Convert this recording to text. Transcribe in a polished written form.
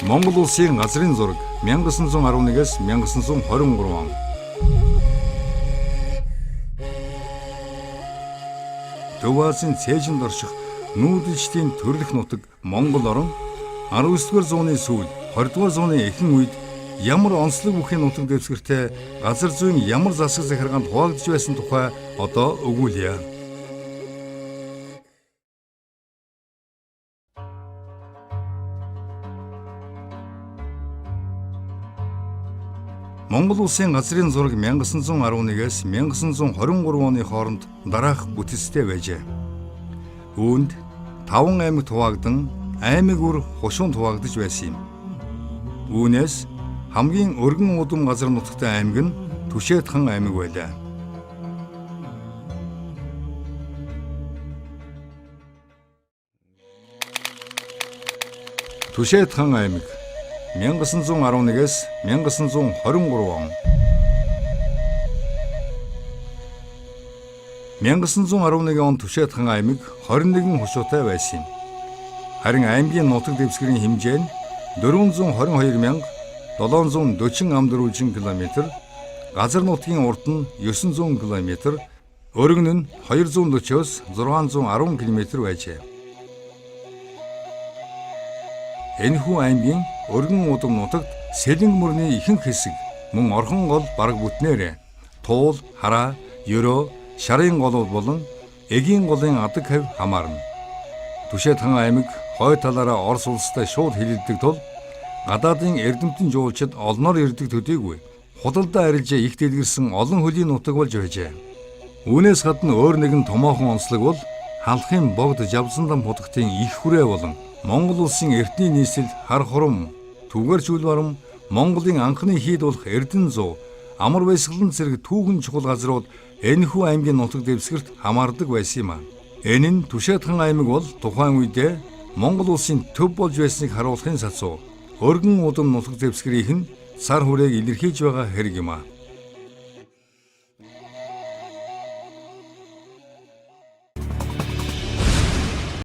Монгол улсын газрын зураг 1911-ээс 1923 он. Төв Азийн цээжинд орших нүүдэлчдийн төрлөх нутаг Монгол орон 19-р зууны сүүл, 20-р зууны эхэн үед ямар онцлог бүхий нутаг дэвсгэртэй газар зүйн ямар засаг захиргаанд хуваагдж байсан тухай одоо өгүүлье. Монгол улсын газрын зураг 1911-ээс 1923 оны хооронд дараах бүтэцтэй байжээ. Үүнд 5 аймагт хуваагдан аймаг үр хушуун хуваагдаж байсан юм. Үүнээс хамгийн өргөн удам газар нутагтай аймаг нь Түшээтхан аймаг байлаа. Түшээтхан аймаг 1911-ээс 1923 он. 1911 он Түшээтхан аймаг 21 хушуутай байсан юм. Харин аймгийн нутаг дэвсгэрийн хэмжээ нь 422,740 ам дөрвөлжин километр, газар нутгийн урт нь 900 км, өргөн нь 240-оос 610 км байжээ. Энэхүү аймгийн өргөн удам нутагт Сэлэнг мөрний ихэнх хэсэг мөн Орхон гол бараг бүтнээрээ Туул, Хараа, Ерөө, Шарын голууд болон Эгийн голын адаг хав хамаарна. Түшээтхан аймаг хой талаараа Орос улстай шууд хилэлдэг тул гадаадын эрдэмтэн жуулчид олноор ирдэг төдийгүй худалдаа арилжаа их дэлгэрсэн олон хөлийн нутаг болж байжээ. Үүнээс гадна өөр нэгэн томоохон онцлог бол Халахын богд Жавсандам хутагтын их хүрээ болон Монгол улсын эртний нийслэл Хар хурам, Түгээрч үл барам, Монголын анхны хийд болох Эрдэнэ зуу, Амар баясгалан зэрэг түүхэн чухал газрууд энэхүү аймгийн нутаг дэвсгэрт хамаардаг байсан юм а. Энэ нь Түшээтхан аймаг бол тухайн үедээ Монгол улсын төв болж байсныг харуулахын сацуу өргөн удам нутаг дэвсгэрийнх нь цар хүрээг илэрхийлж байгаа хэрэг юм а.